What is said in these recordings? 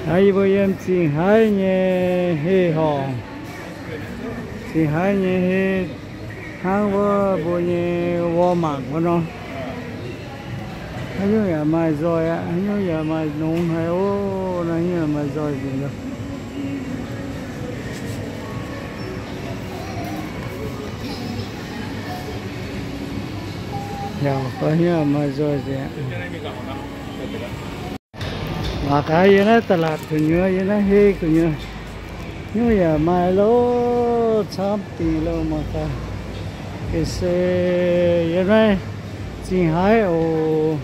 Naaiv yie mbuo yiem Zingh Haiv nyei heh horngc. Zingh Haiv nyei heh hnangv wuov mbuo nyei Walmart wuov nor. Haaix nyungc yaac maaih nzoih aqv, haaix nyungc yaac maaih nongx haic oc. Naaiv haaix nyungc yaac maaih nzoih nzengc loh. Yaac haaix nyungc yaac maaih nzoih nzengc aqv. Mangc gaax yiem naaiv ตลาด gu'nyuoz, yiem naaiv heh gu'nyuoz, nyungc yaac maaih loh, camv dingc loh mangc gaax. Ga'sie yiem naaiv Zingh Haiv oc.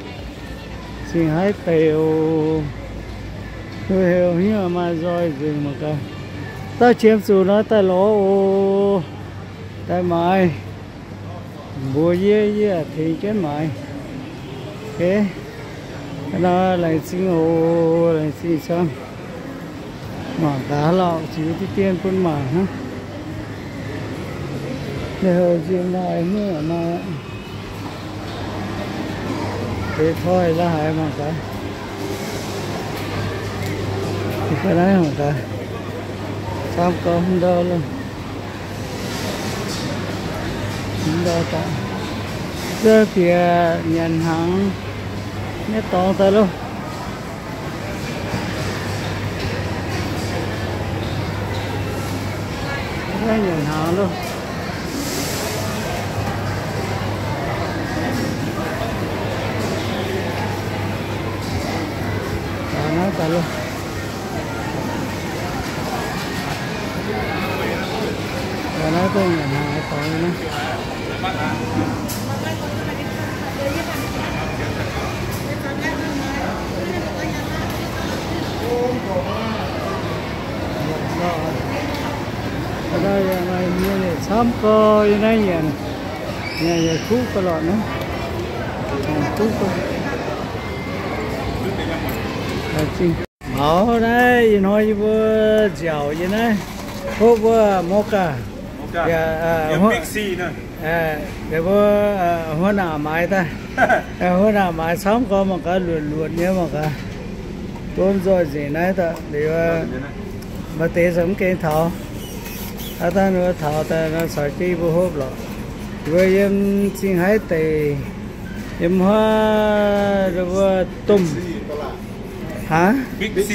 Zingh Haiv deic oc. Heuc heuc haaix nyungc maaih nzoih nzengc mangc gaax. Daaih qiemx zuqc nor daaih lorz oc. Daaih maaiz. Mbuox yie, yie tengx jienv maaiz. Ok. Nor laengz zingh oc, laengz zingh camv. Mangc gaax lauh, ziux diqv dien bun mangc hnangv. Ninh heuc nziex naaic hnyouv maaih deix toi la'haiz mangc gaax. Ga'naaiv mangc gaax. Camv gorngv ndau loh. Ndau daaih. Zouv bieqc nyanc hnaangx nyei dorngx daaih loh. Nyanc hnaangx loh. Naaiv daaih loh. Naaiv daaih nyanc hnaangx dorngx naaiv. Camv gorx yiem naaiv nyanc, nyanc yaac kuv gauh lorqc naaiv. Kuv gauh. Maux naaiv ih hnoi yie mbuo nziaauc yiem naaiv hopv wuov Mocha. Ninh mbuo huov naanc maaiz daaih. Huov naanc maaiz camv gorx mangc gaax, luonc luonc nyei mangc gaax. Donv nzoih nzengc naaiv daaih liuz, maaih deix se mv gaengh taux. Aav dangh ninh mbuo taux daaih nor caux jienv yie mbuo hopv lorqc. Yie mbuo yiem Zingh Haiv deic, yiem huaav wuov domh, hnangv Big C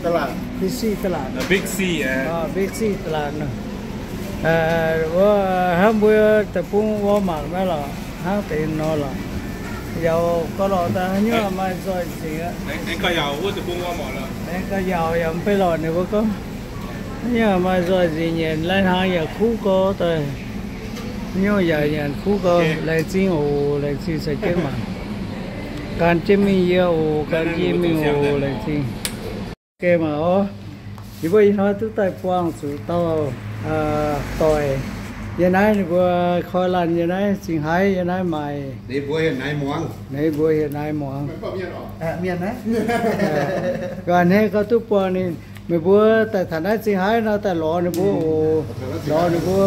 ตลาด Big C ตลาด Big C ตลาด wuov hnangv mbuo deic-bung Walmart naaiv lorqc, hnangv deix nor lorqc. Yaac gauh lorqc daaih haaix nyungc maaih nzoih nzengc aqv. Aengx gauh yaauc yaac mv bei lorqc ninh mbuo gorngv. Haaix nyungc maaih nzoih nzengc, nyanc lai-hnaangx yaac kuv gauh daaih. Haaix nyungc yaac nyanc kuv gauh. Laengz zingh oc, laengz zingh caux jienv mangc. Gan jienv mingh yie oc, gan jienv mingh oc, laengz zingh. Geh mangc oc. Yie mbuo ih hnoi duqv daaih buangh zuqc dauh doic. Yiem naaiv ninh mbuo koi laanh yiem naaiv Zingh Haiv yiem naaiv maaic. Ninh mbuo hietc naaiv muangx. Ninh mbuo hietc naaiv muangx. Mienh aqv. Ga'naaiv gauh duqv buangh ninh. Meih mbuo daaih taux naaiv Zingh Haiv nor daaih lorz ninh mbuo oc. Lorz ninh mbuo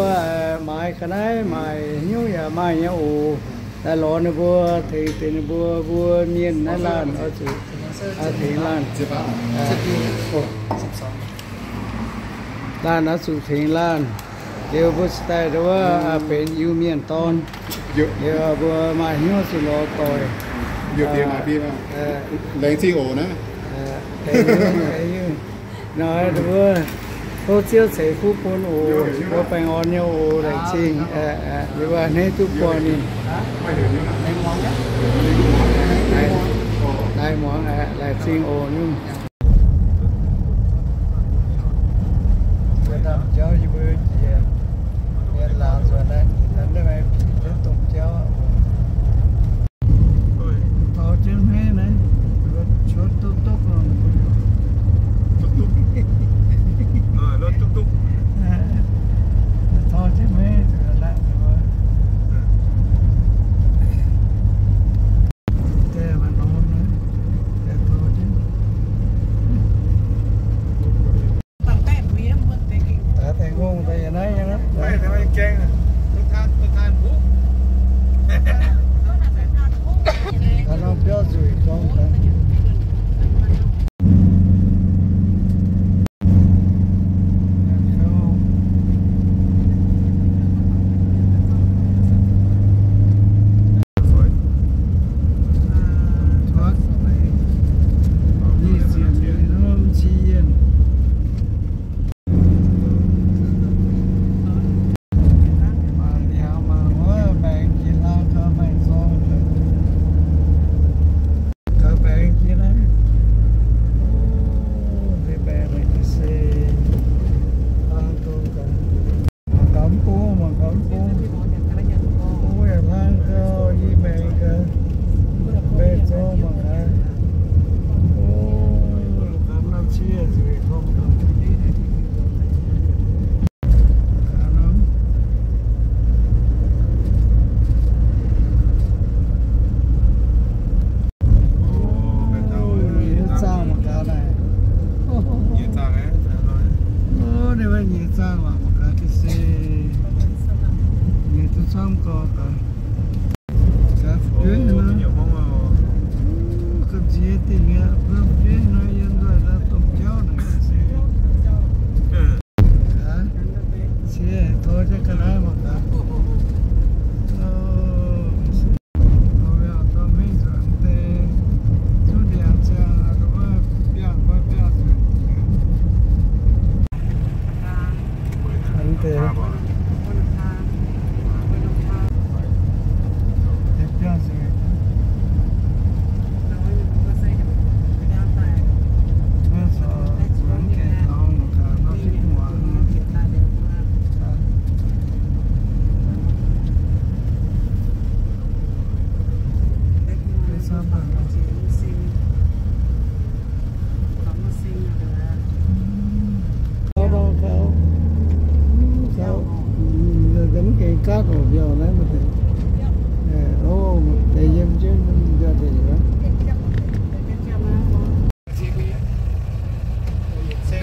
maaiz ga'naaiv maaic haaix nyungc yaac maaih nyei oc. Daaih lorz ninh mbuo tengx deix ninh mbuo, mbuo mienh naaiv laanh oix zuqc tengx laanh. Laanh oix zuqc tengx laanh. Liuz mbuo cingx daaih wuov benx Iu-Mienh dorn. Liuz mbuo maaih hnyouv zuqc lorz doic. Laengz zingh oc naaiv. Nor mbuo tov Ziouv ceix fuqv bun oc, mbuo baengh orn nyei oc, laengz zingh. Liuz a'hneiv duqv buangh ninh. Naaiv muangx, laengz zingh oc nyungc. Mbuo ndaamv-jauv yie mbuo njiec mienh laangz nzuonx naaiv, naaiv maaih bic jienv domh jauv. Taux jienv hmeiv naaiv, cuotv duqv duqv nor. Taux jienv hmeiv nzuonx naaiv. Nyei zaangh waac mangc gaax se nyei duqv camv gorx gaax. Gaax fu'jueiv nor, gamh nziex dingh mi'aqv. Fu'jueiv nor yiem nzoih ndau domh jauv naaic se. Cie tor jienv ga'naaiv mangc gaax.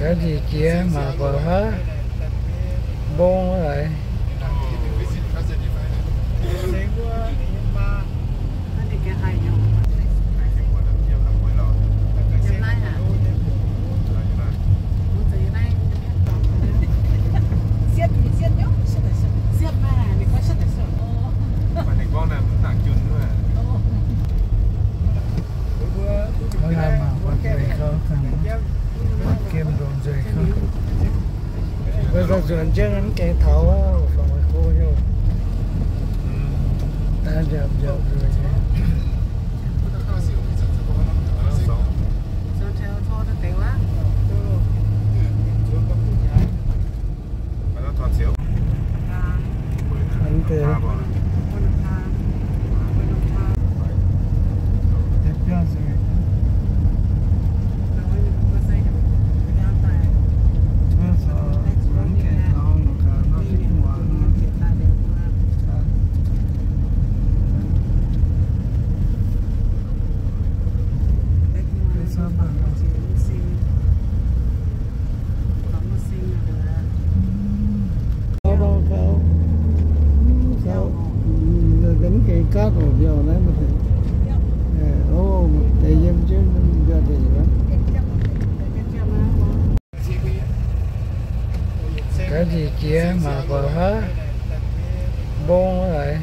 Gaax njiec jiex mangc buatc haav mbong laaix. Mbuo mangc buatc nzueic gauh, buatc gemh nzunc nzueic gauh. Mbuo nzuonx jienv mv gaengh taux, fangx meih go nyei. Daaih nziaauc nziaauc nzueic nyei. Hnangv deix. Gaax njiec jiex mangc buatc haav mbong laaix.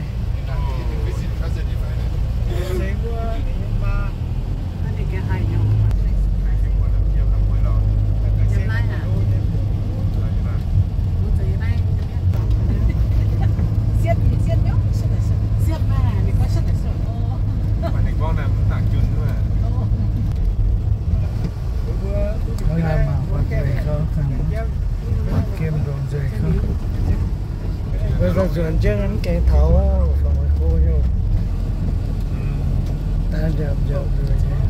Mbuo nzuonx jienv mv gaengh taux, fangx meih go nyei. Daaih nziaauc nziaauc nzueic nyei.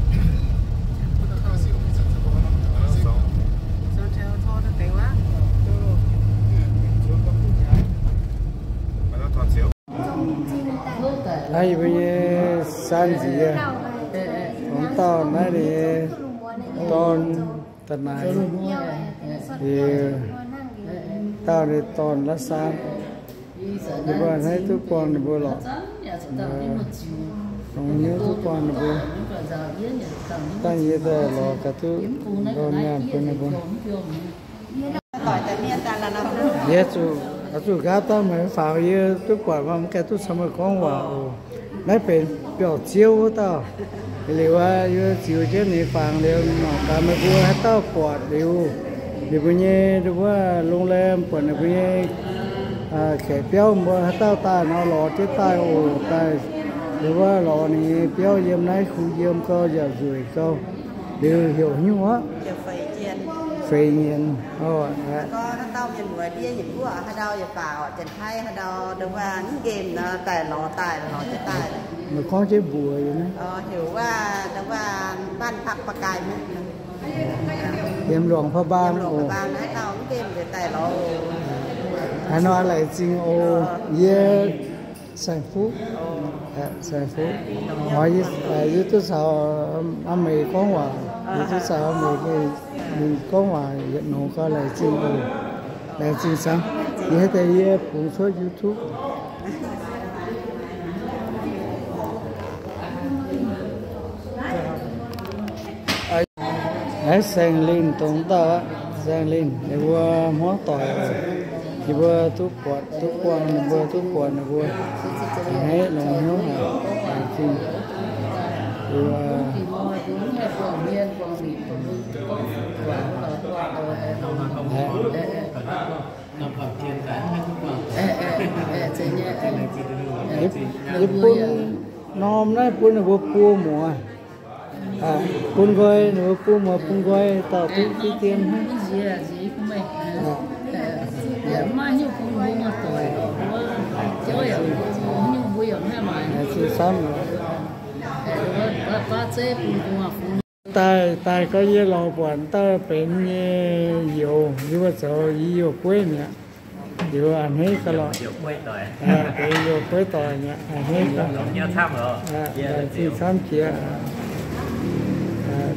Naaiv yie mbuo nyei saan nziex, wuov dauh naaiv ninh nyei dorn da'naaic, dauh ninh dorn la'saan. Ninh mbuo hnangv duqv buangh ninh mbuo lorqc. Dongh hnyouv duqv buangh ninh mbuo. Dangh yie daaih lorz gaax duqv nqorngv nyaanh bun ninh mbuo. Yie zuqc, zuqc nqaapv dangh meih faaux yie duqv buatc, mv gaengh duqv caux meih gorngv waac oc. Naaiv benx biauv-ziouv wuov dauh. Liuz aqv, yie ziux jienv ninh fangx liuz, mangc gaax meih mbuo haaix dauh buatc liuz, ninh mbuo nyei wuov โรงแรม buatc ninh mbuo nyei kaeqv biauv mbuo haaix dauh daaih nor, lorz jienv daaih oc. Daaih liuz wuov lorz ninh nyei biauv yiem naaiv, kuh yiem gau, nziaauc nzueic gau. Liuz heuc hnyouv aqv. Feix Nyienx. Gorngv haaix dauh mienh muoz ndiev yietc guoqv, haaix ndau yietc baac oc, Janx-Taiv haaix ndau, ndau wuov mv nqemh nor, daaih lorz daaih, lorz jienv daaih. Meih gorngv jienv mbuox yie naaiv. Heuc wuov, ndau wuov บ้านพักปะกายมุก yiem Luangh Prabang oc. Haaix nor laengz zingh oc. Yie Saeng-Fuqv, Saeng-Fuqv, yie duqv caux aa meix gorngv waac, yie duqv caux aa meix mingh gorngv waac yietc nongx gau, laengz zingh oc. Laengz zingh camv. Yie haaix deix yie bungx cuotv YouTube. Naaiv Saeng Linh dongh dauh aqv. Saeng Linh ninh mbuo hmuangv doic, ninh mbuo duqv buatc, duqv buangh, ninh mbuo duqv buatc ninh mbuo. A'hneiv longx hnyouv haic, laengz zingh. Ninh mbuo Yie bun norm naaiv bun ninh mbuo buo muoz. Bun nqoi, ninh mbuo buo muoz bun nqoi dauh duqv diqv dien hnangv. Laengz zingh camv. Daaih, daaih gorngv yie lorz buatc dauh benx nyei youz, yie mbuo zoux yie youh bueiv mi'aqv. Liuz a'hneiv ga'lorqc. Benx youh bueiv doic mi'aqv, a'hneiv ga'lorqc. Laengz zingh camv jiex.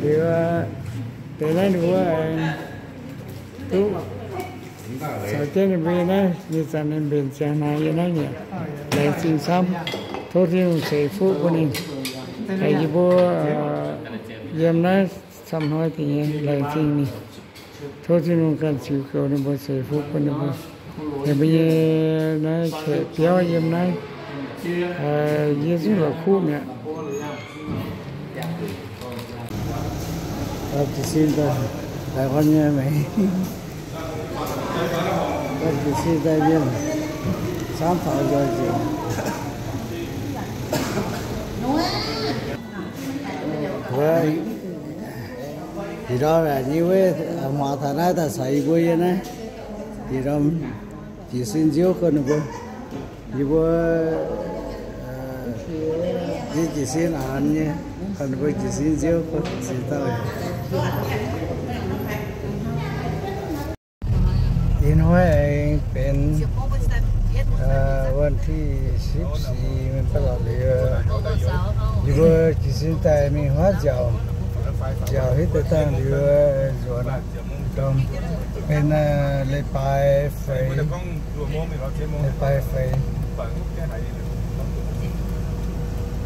Liuz deix naaiv ninh mbuo aengx duqv caux jienv ninh mbuo yie naaiv, nyei zanc ninh mbenc ziangx hnaangx yie naaiv mi'aqv. Laengz zingh camv. Tov Tin-Hungh ceix fuqv bun ninh. Yie mbuo yiem naaiv camv hnoi deix nyei, laengz zingh ninh. Tov Tin-Hungh ganh ziux goux ninh mbuo, ceix fuqv bun ninh mbuo. Ninh mbuo nyei naaiv kaeqv biauv yiem naaiv, yie zungv la'kuqv mi'aqv. Jiez sin daaih, daaih orn nyei meih. Jiez sin daaih mienh camv taux nzoih nzengc. Ih ndorm nyei wuov, hmuangx taux naaiv daaih caux yie mbuo yiem naaiv. Ih ndorm jiez sin nziouv gorngv ninh mbuo, yie mbuo, yie jiez sin aanx nyei, gorngv ninh mbuo jiez sin nziouv gorngv jiez dauh. Ih hnoi aengx benx วันที่สิบสี่ mienh baav lorqc liuz, yie mbuo jiez sin daaih mingh huaav nziaauc, nziaauc hitv deix dangh liuz nzuonx aqv. Domh benx leiz-baaix feix, leiz-baaix feix.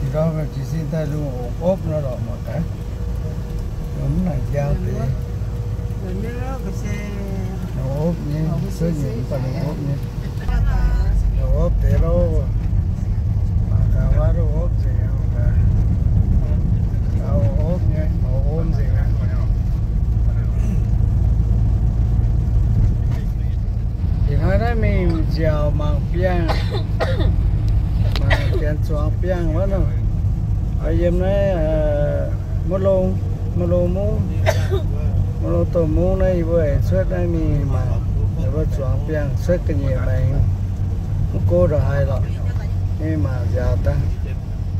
Ih ndorm jiez sin daaih lungh ongx opv nor lorqc mangc gaax. Lungh mv nangc njang deix. Lungh opv nyei, cuotv nyei mv baac lungh opv nyei. Lungh opv deix lorqc. Mangc gaax wuov lungh opv nzengc aqv. Opv nyei, opv nzengc aqv. Ih hnoi naaiv mingh nziaauc mangc biangh, mangc janx zuangx biangh wuov nor. Yiem naaiv Muv Longh, Muv Longh Mungv, Muv Longh Domh Mungv naaiv yie mbuo aengx cuotv naaiv mingh mangc ninh mbuo zuangx biangh cuotv ga'nyiec maengx. Mv go ndongc haaix lorqc. Mingh mangc nziaauc daaih.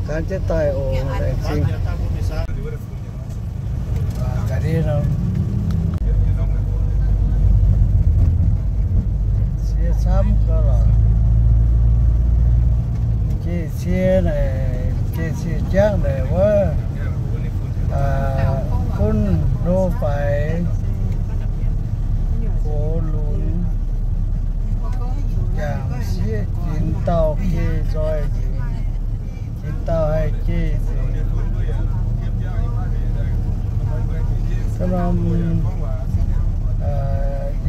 Gaanv jienv daaih oc, laengz zingh. Ga'ndiev norm cie camv gau lorqc. Jiex cie naaic, jiex cie jangv naaic wuov, gunv hlo faix, gox lunx, jangc sieqv ginx dauh geh nzoih nzengc. Jiex dauh haih geh nzengc. Ga'norm,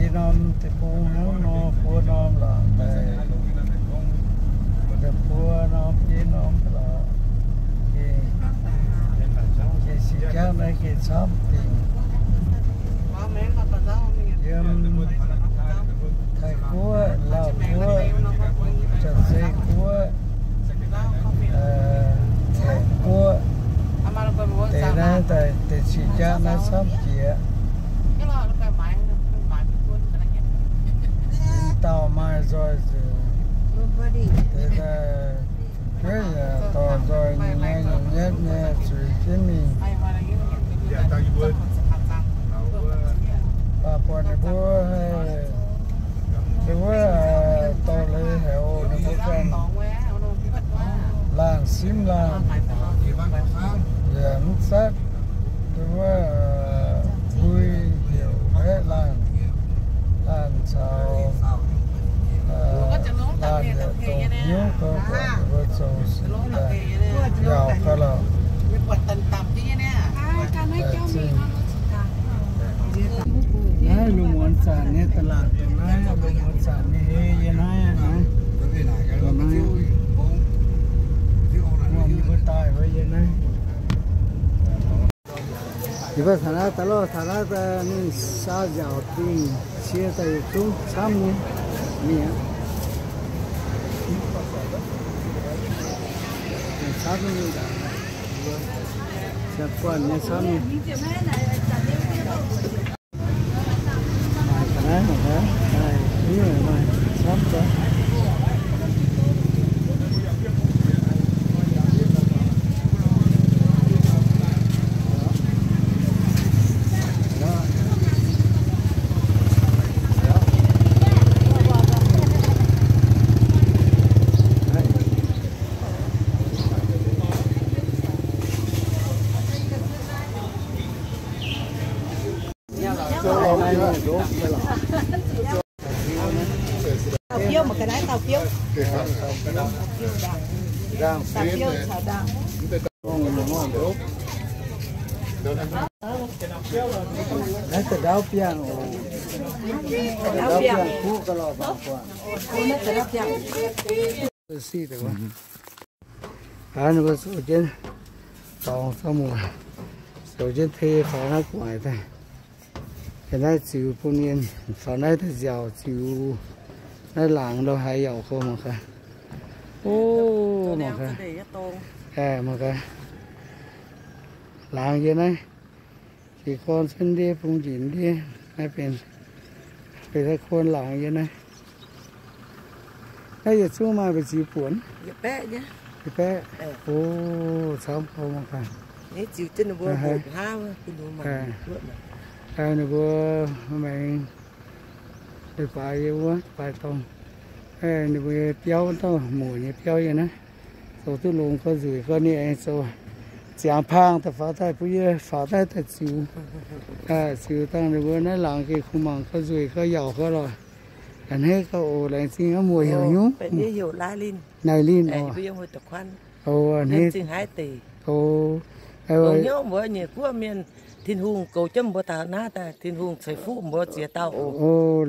ih norm deic-bung hnangv nor, buo norm lorqc daaih, buo norm biei norm lorqc, geh, geh sieqv jangv naaiv geh camv dingc. Yiem Taiv Guoqv, Laauh Guoqv, Janx-Sei Guoqv, Tengx Guoqv, deix naaiv daaih deix sieqv jangv naaiv camv jiex. Dauh maaih nzoih nzengc, deix daaih jueiv yaac dorh nzoih nyei, nyei nyetv nyei zuiz jienv mingh. Mv baac buatc ninh mbuo haih, ninh mbuo dorh leiz haic oc, ninh mbuo ganh laanh simv laanh, yaac mv zatv ninh mbuo mbui heuc aeqv, laanh, laanh caux Lungh muonz zanc nyei da'laatc dongh naaiv, lungh muonz zanc nyei hei yiem naaiv aqv. Dongh naaiv, mbuo daaih wuov yiem naaiv. Yie mbuo taux naaiv daaih lorh, taux naaiv daaih ninh saa nziaauc dingh cie daaih yietc zungv camv nyei mienh. Camv nyei, ziangh guanh nyei camv nyei. Tàu phiếu mà cái đấy tàu phiếu. Tàu phiếu chào đón. Naaiv da'ndauv biangh oc. Da'ndauv biangh kuv ga'lorqc bangc buangh. Siqv deix wuov. Aa, ninh mbuo zoux jienv dorngx zorqv muoc, zoux jienv tei faaux naaiv gu'nguaaic daaih. Ga'naaiv ziux bun mienh faaux naaiv daaih nziaauc ziux naaiv laangz lo haaix yaac gorngv mangc gaax. O, mangc gaax. Mangc gaax. Laangz yie naaiv. Jiez gorn cuotv ndiev bung njiec ndiev naaiv benx, benx daaih kuon laangz yie naaiv. Naaiv yietc zungv maaih mbu'ziex buonc? Yietc baeqv. O, camv gorngv mangc gaax. Ninh mbuo maengx leiz-baaix yiem wuov baaix dorngh. Ninh mbuo biauv wuov dauh muoc nyei biauv yiem naaiv. Zoux duqv longx gorx nzueic gorx ninh aengx zoux ziangx paang daaih faaux daaih bun yie faaux daaih daaih ziux. Ziux dangh ninh mbuo naaiv laangz gengh kungx mangc gorx nzueic gorx yaauc gorx lorqc. A'hneiv gorx oc, laengz zingh aqv muoc. Heuc nyungc? Naaic Linh oc. O, a'hneiv. O, longx hnyouv mbuox nyei guoqv mienh, Tin-Hungh goux jienv mbuo taux naaiv daaih, Tin-Hungh ceix fuqv mbuo ziex dauh oc.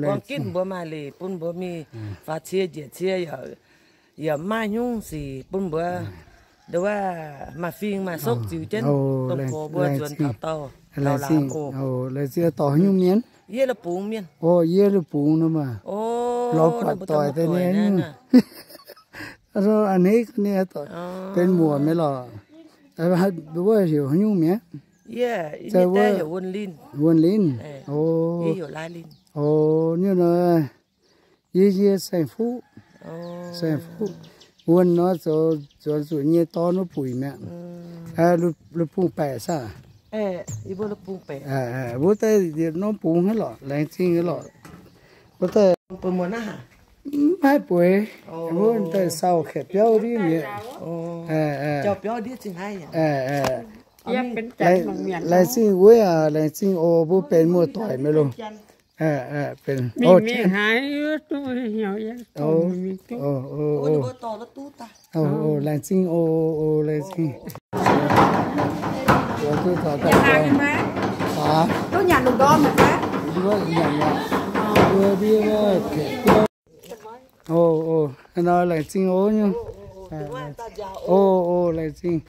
Buangh ginv mbuo maaih leic bun mbuo mingh faaux cie njiec cie, yaac maaih nyungc sic bun mbuo, nduov, maaih fing maaih sokv ziux jienv dongh gox mbuo nzuonx taux dauh laangz oc. Laengz zingh dorh haaix nyungc mienh? Yie Lu Bungx mienh. O, yie Lu Bungx nor maah. Lorz buatc doic daaih nyei. A'hneiv ga'naaiv benx muoc mi'aqv lorqc. Wuov heuc haaix nyungc mi'aqv? Wuonh Linh. O, o, nyungc nor, yie, yie Saeng Fuqv. Saeng Fuqv. Wuonh nor zoux zuonx zuqc nyei dorn wuov buic mi'aqv. Lu Bungx Baeqc saah? Wuov daaih yietc norm bungx hnangv lorqc, laengz zingh lorqc. Wuov daaih maiv bueix, wuov daaih sau kaeqv biauv ndiev mi'aqv. Laengz zingh wuov aac, laengz zingh oc, mbuo benx muoz-doic mi'aqv loh. Laengz zingh oc, laengz zingh oc, laengz zingh. Duqv nyanc lungh ndorm maiv? O, o, laengz zingh oc nyungc. O, o, laengz zingh.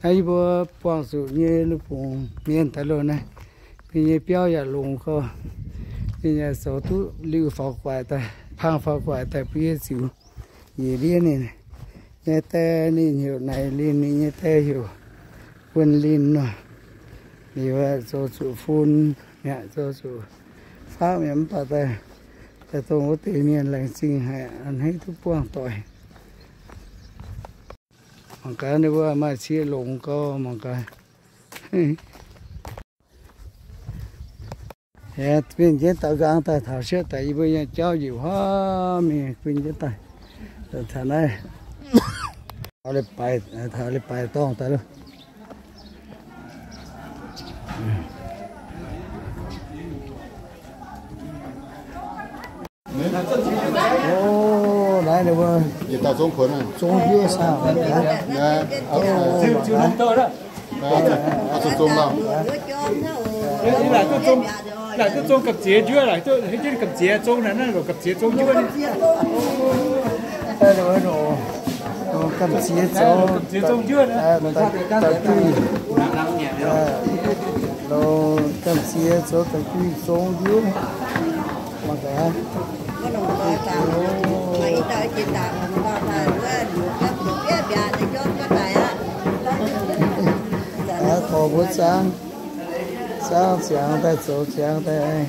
Naaiv yie mbuo buangh zuqc nyei Lu Bungx mienh daaih loh naaiv. Ninh nyei biauv yaac longx gorx. Ninh yaac zoux duqv liuz faaux guaix daaih, paang faaux guaix daaih bun yie ziux. Njiec ndiev ninh nyei die, ninh heuc Naaic Linh, ninh nyei die heuc Wuonh Linh nor. Liuz zoux zuqc fun mi'aqv, zoux zuqc faaqv mi'aqv, mv baac daaih, daaih dongh wuov deix mienh laengz zingh haic, a'hneiv duqv buangh doic. Mangc gaax ninh mbuo maaih cie longx gau, mangc gaax. Guinh jienv daaux nqaang daaih taux sieqv daaih, yie mbuo nyei jauv njiec huaav mingh guinh jienv daaih. Taux naaiv, taux leiz-baaix dorngh daaih loh. O, naaiv ninh mbuo zong hnyouv saah? Naaic duqv zong gamh ziex njuov, naaic duqv gamh ziex zong naaic, naaiv longc gamh ziex zong njuov. Gamh ziex zoux, gamh ziex zong njuov, longc gamh ziex zoux da'juih zong njuov. Mangc gaax. Torc mbuo zaangv, zaangv ziangx daaih zoux ziangx daaih.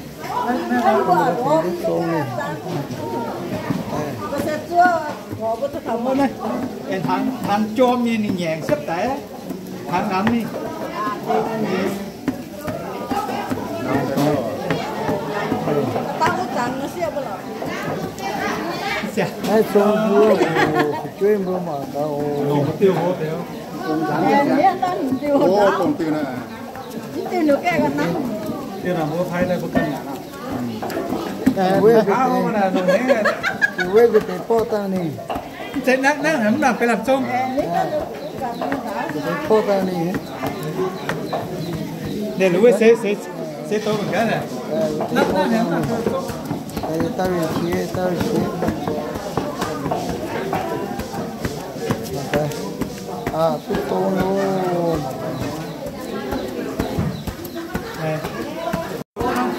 Hnangv jorm nyei ninh nyaengc siepv daic. Hnangv ngamv mingh. Naaiv zong mbuo oc, fu'jueiv mbuo mangc gaax oc. Weiv mbuo deix borqv dangh ninh. Zeiz naaiv, naaiv mv nangc benx lamh zong. Deix borqv dangh ninh. Ninh wuov se, se, se douz mangc gaax naaic. Naaiv, naaiv mv nangc benx lamh zong. Dauh yie qiex, dauh yie qiex. Aa, duqv dongh loh.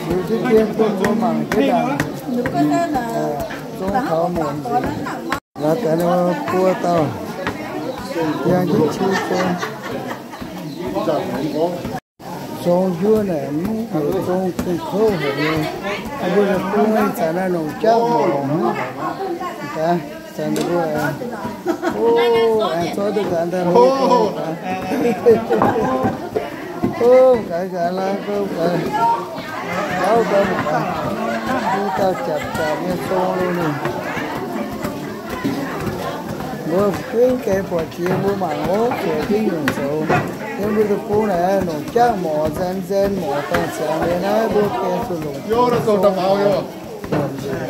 Liuz jienv jienv bun mbuo mangc jienv ndaangc. Zong taux muonc. Laaix gaax ninh mbuo buo dauh. Yangh jienv qiu zong. Zong njuov naaic mv heuc zong kungx kouv haic nyei. Mbuo deic-bung zanc naaiv longc jangv morc hnangv. Zanc ninh mbuo, o, aengx zorqv duqv gaax daaih longc. O, gaax gaax laaix gouv gaax. Gauv gaax mangc gaax. Duqv dauh japc japc nyei zong loh ninh. Mbuo fu'jueiv gaengh buatc jiex mbuo mangc orv, zueiz jienv nyungc zoux. Yiem mbuo deic-bung naaic longc jangv morc, nzaen nzaen morc, dongh ziangx liuz naaiv mbuo gaengh zuqc longc zong.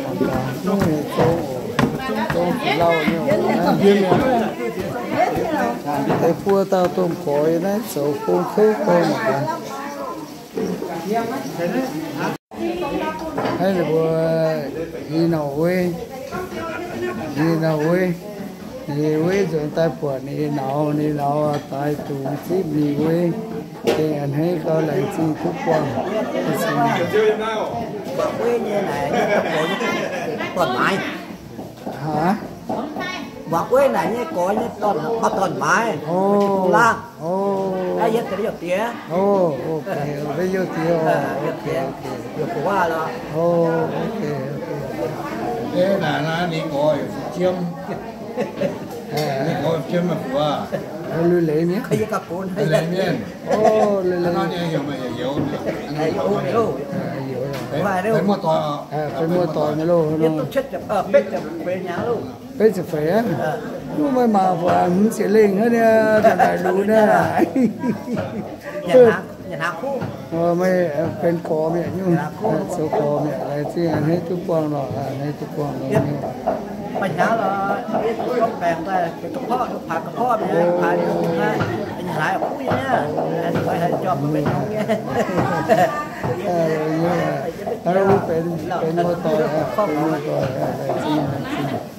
Mv heuc zong oc, zong zuqc lauh nyei oc. Deix buo dauh domh gorx yiem naaiv zoux gong kouv gong mangc gaax. Naaiv ninh mbuo, ninh nauc weiv, ninh nauc weiv, ninh weiv nzuonx daaih buatc ninh nauz, ninh nauz daaih dungx zipv ninh weiv, gengh a'hneiv gauh laengz zingh duqv buangh. Haaix? Mbuoqc weiv naaic nyei gorx nyei dorn, dorn-maaiz. O, o. Naaiv yie deix youh diex. O, ok, youh diex. Youh diex, ok. O, ok, ok. Naaiv ninh gorx jiem. Ninh gorx jiem meih fu'jueiv. Lui-leiz mienh. Lui-leiz mienh. O, lui-leiz. Benx muoz-doic, benx muoz-doic nyei loh. Betv ziepc feix aqv. Mv, meih mangc buatc hmz ziepc lengh hnangv nyei, daaih lungz naaiv. Meih benx gorx mi'aqv nyungc, zoux gorx mi'aqv, laengz zingh a'hneiv duqv buangh lorqc, a'hneiv duqv buangh lorqc. Benx, benx muoz-doic, benx muoz-doic, laengz zingh, laengz zingh.